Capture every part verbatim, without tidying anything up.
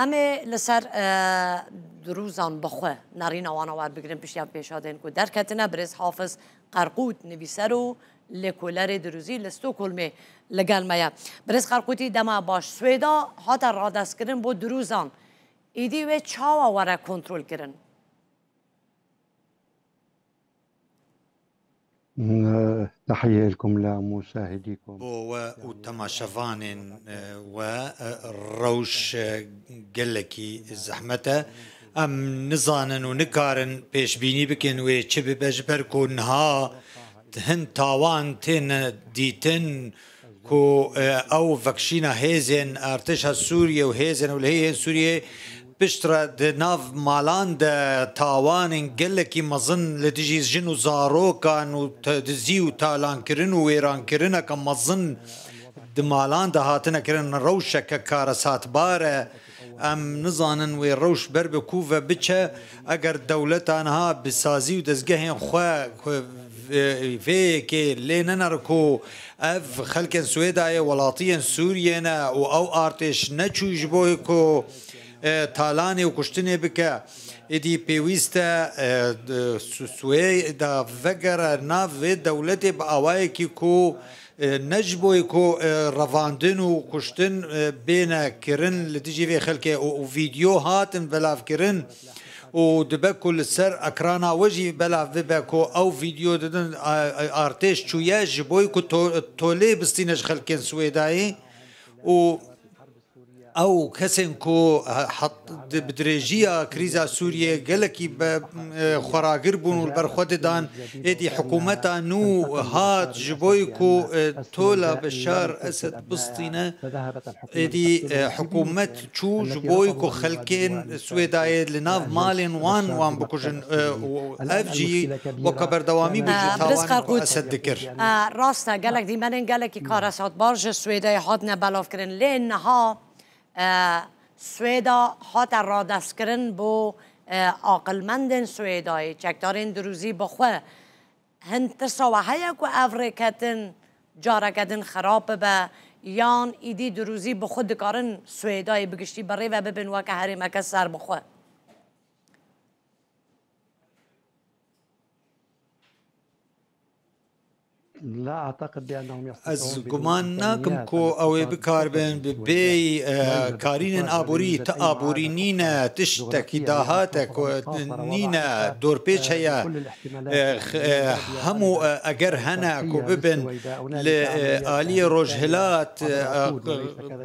Em ê li ser, e, dirûzan bi xwe nerîna wana werbigrin, piştiyan pêşadên ku derketine. Birêz Hafiz Qerqût, nivîser û lêkolerê dirûzî li Stockholmê li gel me ye. Birêz Qerqûtî, dema baş. Swêda hate radestkirin bo dirûzan. Îdî wê çawa were kontrolkirin? تحية لكم لمشاهديكم. Bo we û temaşevanên, e, we, e, rewş, e, gelekî zehmet e. Em nizanin û nikarin pêşbînî bikin wê çi bibe, ji ber ku niha hin tawan têne dîtin ku, e, ew vekşîna hêzên artêşa Sûriyê û hêzên ewlehiyên Sûriyê pişt re di nav malan de tawanên gelekî mezin li dijî jin û zarokan û te-, dizî û talankirin û wêrankirineke mezin di malan de hatine kirin, rewşeke karesatbar e. Em nizanin wê rewş ber bi ku ve biçe, eger dewleta niha bi sazî û dezgehên xwe ku vê, vê yekê lê nenere ku ev xelkên Swêdayê welatiyên Sûriyê ne û ew artêş neçû ji bo ku, e, talanê û kuştinê bike. Êdî pêwîst e, e, d-, Su-, Swêda vegere nav vê dewletê bi awayekî ku, e, ne ji bo ku, e, revandin û kuştin, e, bêne kirin li dijî vê xelkê û, û vîdeo hatin belavkirin û dibe ku li ser ekrana we jî belav bibe ku ew vîdeo didin, a, a, artêş çûye ji bo ku to-, tolê bistîne ji xelkên Swêdayê û ew kesên ku, e, hat-, di, bi dirêjiya krîza Sûriyê gelekî be, e, xweragir bûn û li ber xwe didan, êdî hikûmeta nû hat ji bo ku, e, tola Beşar Esed bistîne, êdî, e, hikûmet çû ji bo ku xelkên Swêdayê li nav malên wan, wan bikujin, e, û ev jî weke berdewamî bû ji tawanên ku Esed dikir. E, rast e, gelek dîmenên gelekî karesatbar ji Swêdayê hatine belavkirin. Lê niha, e, Swêda hate radestkirin bo, e, aqilmendên Swêdayê, çekdarên dirûzî bi xwe. Hin tirsa we heye ku ev rêketin careke din xirab bibe, yan îdî dirûzî bi xwe dikarin Swêdayê bi giştî bi rê ve bibin weke herêmeke serbixwe? Ez guman nakim ku ew ê bikaribin bi bêyî, e, karînên aborî, ti aborî nîne, tiştekî dahate ku nîne, dorpêç heye. E, x-, e, hemû, e, eger hene ku bibin li, e, aliyê rojhilat, e, e,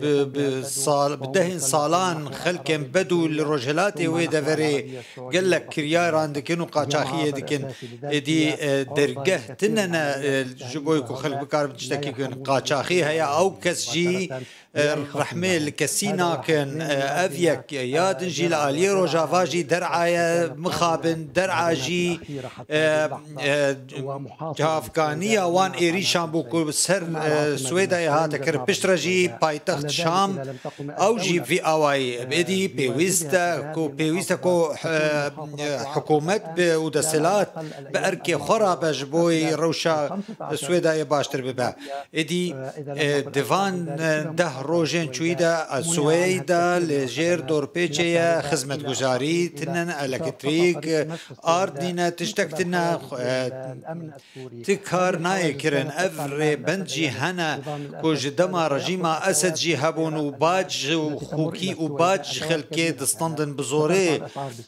bi, bi sal-, bi dehên salan xelkên bedû li rojhilatê wê deverê gelek kiryaran dikin û qaçaxiyê dikin. Êdî, e, dergeh tine ne, e, ji bo ku xelk bikaribin tiştekî bikin. Qaçaxî heye, ew kes jî, e, rehmê li kesî nakin. E, ev yek, ya din jî li aliyê Rojava jî der'a ye mixabin, der'a jî, e, e, cihafkaniya wan êrîşan bû ku ser, e, Swêdayê hate kirin. Piştre jî paytext Şam, ew jî vî awayî. Êdî pêwîst e ku, pêwîst e ku, e, e, hikûmet bi û desthilat bi erkê xwe re be ji bo rewşa Swêdayê baştir bibe. Êdî, e, di van, e, deh rojên çûyî de, e, Swêda li jêr dorpêçê ye, xizmetguzarî tine ne, elektrîk, ard nîne, tiştek tine, e, ti kar nayê kirin. Ev rêbend jî hene ku ji dema rejîma Esed jî hebûn û bac û xûkî û bac ji xelkê distandin bi zorê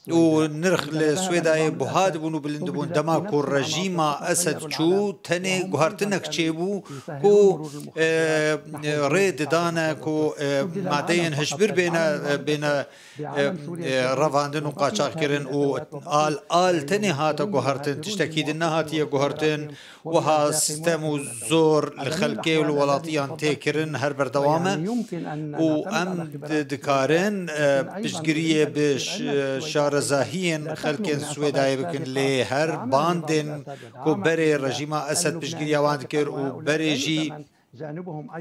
û nirx li Swêdayê buha dibûn û bilind dibûn. Dema ku rejîma Esed çû, tenê guhertinek çêbû ku, e, e, rê didane ku, e, madeyên hişbir bêne, e, bêne, e, e, revandin û qaçaxkirin û al al tenê hate guhertin, tiştekî din nehatiye guhertin. Wiha sîstem û zor li xelkê û li welatiyan tê kirin, her berdewam e û em di-, dikarin, e, piştgiriyê bi ş-, şarezahiyên xelkên Swêdayê bikin, lê her bandên ku berê rejîma Esed piştgiriya wan dikir û berê jî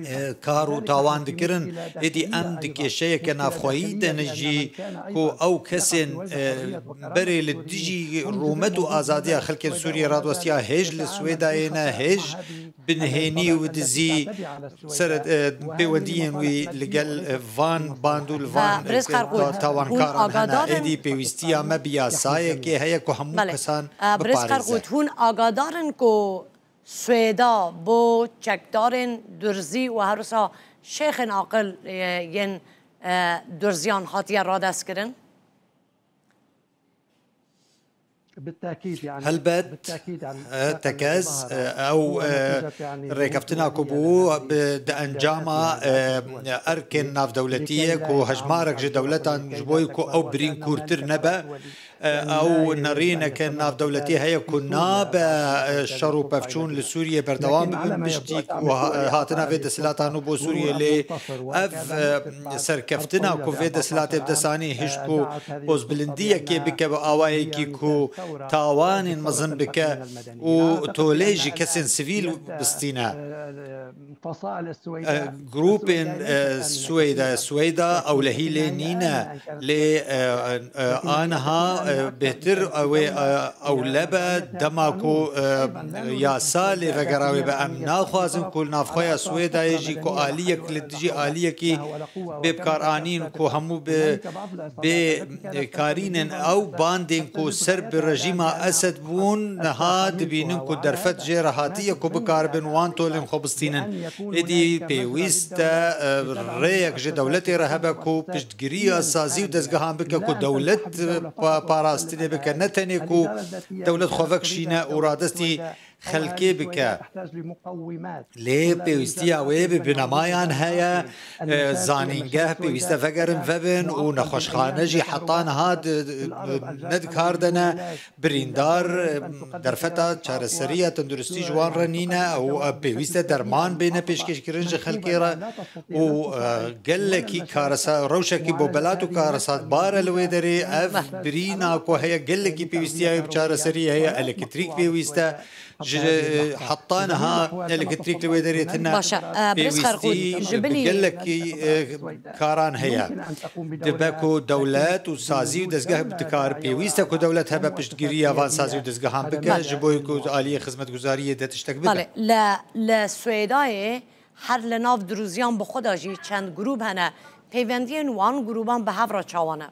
e, kar û tawan dikirin. Êdî em di kêşeyeke navxweyî de ne jî ku ew kesên, e, berê li dijî rûmet û azadiya xelkên Sûriyê radiwestiya hêj li Swêdayê ne, hêj bi nihênî û dizî ser, e, pêwendiyên wî li gel, e, van band û li van, e, tawankaran hene. Êdî pêwîstiya me bi yasayekê heye ku hemû kesan biparêze. Birêz Qerqût, hûn agadar in ku Swêda bo çekdarên durzî û her wisa şêxên aqil, e, yên, e, durziyan hatiye radestkirin? Helbet, e, tekez, e, ew, e, rêkeftina ku bû, bi, di encama, e, erkên navdewletî ye ku hejmarek ji dewletan ji bo ku ew birîn kûrtir nebe, e, ew nerîneke navdewletî heye ku nabe, e, şer û pevçûn li Sûriyê berdewam bibin, piştî ku ha-, hatina vê desthilatan û bo Sûriyê lê ev, e, serkeftina ku vê desthilatê bi dest anî hişt ku pozbilindiyekê bike bi awayekî ku tawanên mezin bike û tolê ji kesên sivîl bistîne. E, grûpên, e, Swêda, Swêda ewlehî lê nîne, lê, e, e, aniha, e, bêhtir ew ê, e, ewle be, dema ku, e, yasa lê vegera wê be, em naxwazin ku li navxweya Swêdayê jî ku aliyek li dijî aliyekî bê bikaranîn ku hemû bi bê karînên ew bandên ku ser bi rejîma Esed bûn, niha dibînin ku derfet jê re hatiye ku bikaribin wan tolên xwe bistînin. Êdî pêwîst e, e, rêyek ji dewletê re hebe ku piştgiriya sazî û dezgehan bike ku dewlet, e, pa-, parastinê bike, ne tenê ku dewlet xwe vekişîne û radestî xelkê bike. Lê pêwîstiya wê bi binemayan heye, e, zanîngeh pêwîste vegerin vebin û nexweşxane jî heta niha di, di, di, ne di kar de ne. Birîndar, e, derfeta çareseriya tenduristî ji wan re nîne û, e, pêwîste derman bêne pêşkêşkirin ji xelkê re û, e, gelekî karesa-, rewşekî bo belat û karesatbar e li wê derê. Ev birîna ku heye gelekî pêwîstiya wê bi çareseriyê heye, elektrîk pêwîst e. Ji, e, heta niha elektrîk li wê derê tune. Baş e, e, Birêz Xerqût, pêwîstî ji bi bilî gelekî, e, karan heye. Dibe ku dewlet û sazî û dezgeh dikar, pêwîst e ku dewlet hebe piştgiriya van sazî û dezgehan bike, belê, ji bo ku aliyê xizmetguzariyê de tiştek bibe. Belê, li, li Swêdayê her li nav dirûziyan bi xwe de jî çend grûb hene. Pêwendiyên wan grûban bi hev re çawa ne?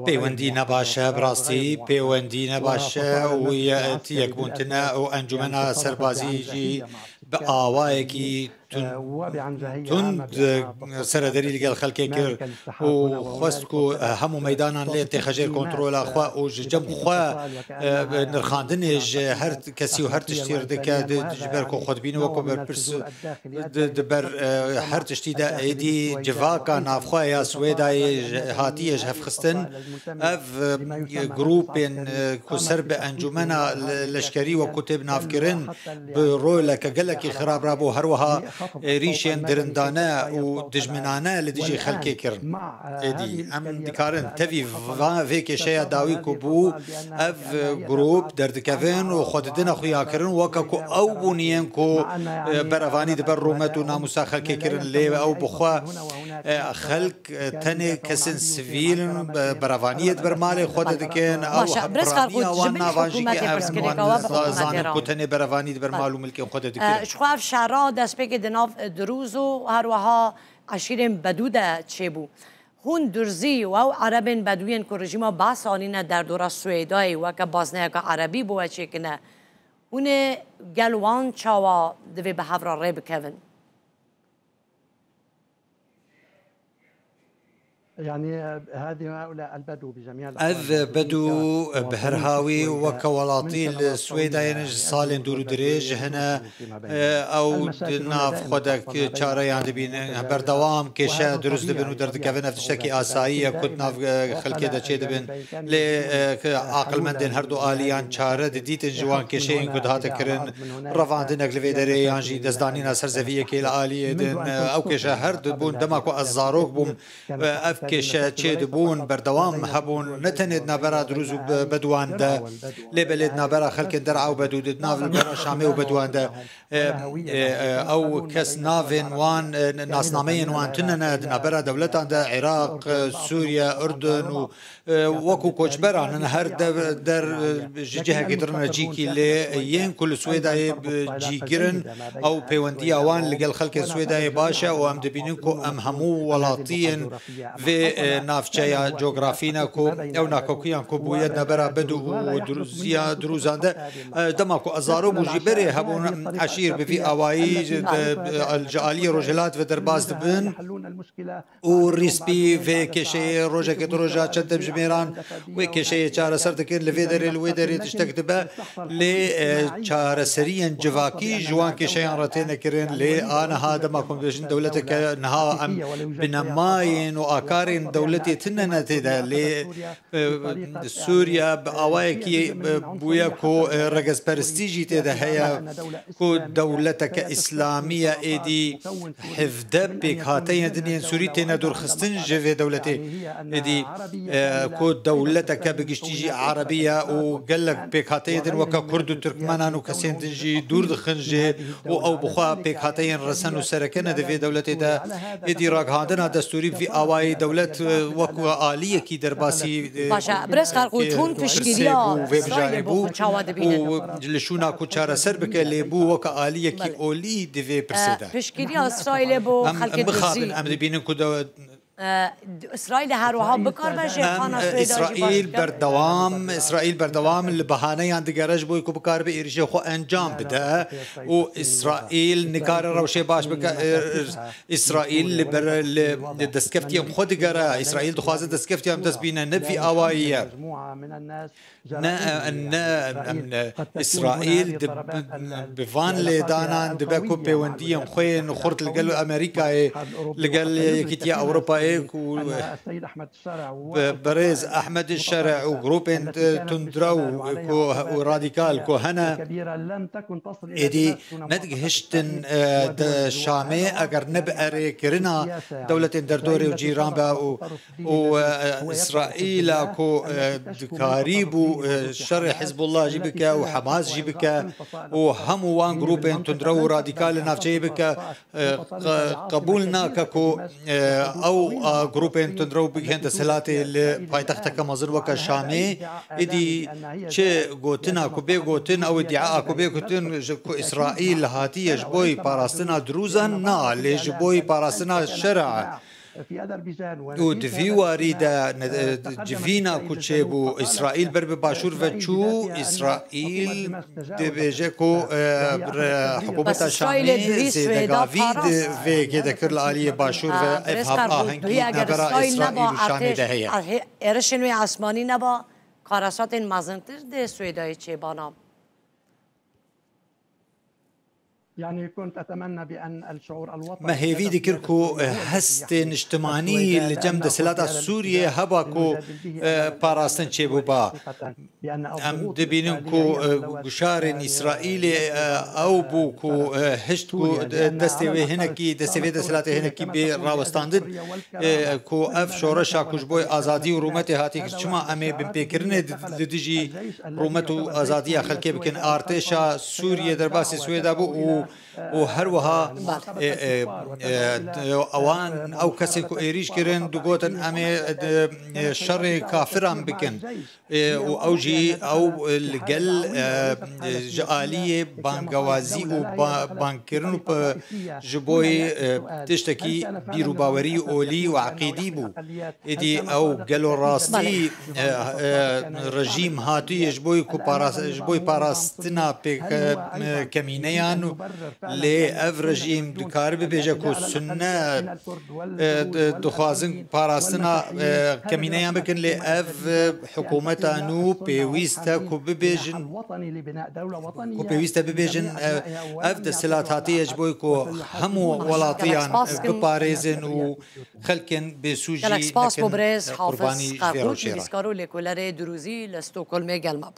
Pêwendî ne baş e, bi rastî pêwendî ne baş e û ye-, yekbûn tune û encûmena serbazî jî bi awayekî tund, tund serederî li gel xelkê kir û xwest ku hemû meydanan lê têxe jêr kontrola xwe û ji cem xwe, e, nirxandinê ji her kesî û her tiştî re dike, di, ji ber ku xwe dibîne wekî berpirs di, di ber, e, her tiştî de êdî civaka navxwe ya Swêdayê ji, hatiye ji hev xistin. Ev, e, grûpên, e, ku ser bi encûmena le-, leşkerî wekî tê bi nav kirin, bi roleke gelekî xirab rabû, her wiha êrîşên dirindane û dijminane li dijî xelkê kirin. Êdî em dikarin tevî va-, vê kêşeya dawî ku bû, ev grûp derdikevin û xwe didine xuyakirin, weke ku ew bûniyên ku, e, berevanî di ber rûmet û namûsa xelkê kirin, lê ew bi xwe, e, xelk, e, tenê kesên sivîl in, be-, berevaniyê di ber malê xwe de dikin, ew hevraniya wan navan jî ke em wan za-, zanin ku tenê berevanî di ber mal û milkên xwe de dikin. E, ji xwe ev şera destpêkê di nav, e, Dirûz û her wiha eşîrên Bedû de çêbû. Hûn Durzî û ew Erebên Bedûyên ku rejîma Baas anîne derdora Swêdayê weke bazneyeke Erebî bo we çêkine, hûn ê gel wan çawa divê bi hev re rê bikevin? يعني هذه هؤلاء البدو بجميع الأحوال Ev bedû bi her hawî weke welatî li Swêdayê ne ji salên dûr û dirêj hene. Ew di nav xwe de çareyan dibînin. Berdewam kêşe dirust dibin û derdikevin. Ev tiştekî asayî ye ku di nav xelkê de çêdibin. Lê aqilmendên her du aliyan çare didîtin ji wan kêşeyên ku dihate kirin. Revandinek li vê derê yan jî destdanîna ser zeviyekê li aliyê din. Ew kêşe her dibûn dema ku ez zarok bûm. Ev kêşe çêdibûn, berdewam hebûn, ne tenê di navbera Dirûz û Be-, Bedwan de, lê belê di navbera xelkên derha û Bedû de, di navbera Şamê û Bedwan de. E, e, e, ew kes navên wan, e, nasnameyên wan tune ne, di navbera dewletan de, Iraq, e, Sûriye, Urdun û, e, wekû koçberan in, her dev-, der, e, ji cihekî dirine cîkî, lê yên ku li Swêdayê bi cîgir in, ew pêwendiya wan li gel xelkên Swêdayê baş e û em dibînin ku em hemû welatiyên vê, e, navçeya cografî ne ku ew nakokiyan ku bûye di navbera Bedû û Dirûziya, Dirûzan de, e, dema ku ez zarok bû jî berê hebûn eşîr bi vî awayî ji, de, e, ji aliyê rojhilat ve derbas dibin û rîspî vê kêşeyê rojekê di roja çend demjimêran wê kêşeyê çareser dikin. Li vê derê, li wê derê tiştek dibe. Lê, e, çareseriyên civakî ji wan kêşeyan re têne kirin. Lê aniha dema ku em dibêjin dewleteke niha em binemayên û akarên dewletê tune ne tê de. Lê, e, Sûriye bi awayekî, e, bûye ku, e, regezperistî jî tê de heye, ku dewleteke îslamî ye êdî hevdeh pêkhateyên din yên Sûrî têne dûrxistin ji vê dewletê. Êdî, e, ku dewleteke bi giştî jî erebî ye û gelek pêkhateyên din weke Kurd û Tirkmenan û kesên din jî dûr dixin jê û ew bi xwe pêkhateyên resen û sereke ne di vê dewletê de. Êdî ragihandina destûrî bi vî awayî dewlet, e, wek aliyekî derbasî, e, Baş e, Birêz Xerqû, e, çûn pirsê piştgiriya bû, vê mijarê bû û li şûna ku çareser bike lê bû weke aliyekî olî di vê pirsê de. Piştgiriya Îsraîlê bo Em, xelkê em bixabin, Dirzî. Em dibînin ku de E, d-, Îsraîlê her wiha bikar be jêxana Em, e, Swêda jî baş Îsraîl bike? Berdewam, Îsraîl berdewam li bahaneyan digere ji bo ku bikaribe êrişê xwe encam bide û Îsraîl nikare rewşê baş bike. E, e, Îsraîl li ber, li, li destkeftiyên xwe digere. Îsraîl dixwaze destkeftiyan bi dest bîne, ne vî awayî ye. Ne, ne, em, ne, Îsraîl di, bi van lêdanan dibe ku pêwendiyên xwe yên xurt li gel Amerîkayê, li gel Yekîtiya Ewropayê ku, e, bi-, birêz Ehmed Şere û grûpên, e, tundrew ku, û radîkal ku hene, êdî nedigihiştin, e, di Şamê eger ne bi erêkirina dewletên derdorê û cîran be û û, e, Îsraîla ku, e, dikarîbû, e, şerê Hizbullah jî bike û Hamas jî bike û hemû wan grûpên tundrew û radîkal li navçeyê bike, e, qe-, qebûl nake ku, e, ew, a, grûpên tundrew bigihên desthilatê li paytexteke mezin weke Şamê. Êdî çi gotina ku bê gotin, ew îdia ku bê gotin, ji ku Îsraîl hatiye ji bo parastina Dirûzan, na, lê ji bo parastina şera. Û di vî warî de ne-, civîna ku çêbû, Îsraîl ber bi başûr ve çû, Îsraîl dibêje ku, e, re-, hikûmeta Şamê zêdegavî di vê yekê de kir li aliyê başûr ve. Ev hevahengî di navbera Îsraîl û Şamê de heye. Êrişên wê esmanî neba, karasatên mezintir di Swêdayê çêbana. Me hêvî dikir ku hestê niştimanî li cem desthilata Sûriyê heba ku, e, parastin çêbûba. Em dibînin ku, e, guşarên Îsraîlê, e, ew bû ku, e, hişt ku de-, destê wê hinekî, destê vê desthilatê hinekî bê rawestandin, e, ku ev şoreşa ku ji bo azadî û rûmetê hatiye kir, çima em ê binpêkirinê di, li dijî rûmet û azadiya xelkê bikin. Artêşa Sûriyê derbasî Swêda bû û, û her wiha, e, e, e, ewan, ew kesên ku êrîş kirin, digotin, em ê, e, şerê kafiran bikin. E, û ew jî, ew, e, li gel, e, ji aliyê bangewazî û ba-, bangkirin û pe-, ji bo, e, tiştekî bîr û bawerî olî û eqîdî bû. Êdî ew gelo rastî, e, e, rejîm hatiye ji bo ku paras-, ji bo parastina pêk-, e, kemîneyan û, Lê ev rejîm dikare bibêje ku Sunne, e, di-, dixwazin parastina, e, kemîneyan bikin, lê ev, e, hikûmeta nû pêwîst e ku bibêjin, ku pêwîst e bibêjin, e, ev desthilat hatiye ji bo ku hemû welatiyan biparêzin û xelkên bêsûcî nekin, e, qurbanî ji vê rewşê re. Gelek spas bo birêz Hafiz Qerqûç, nivîskar û lêkolerê Durûzî li Stockholmê gel me bû.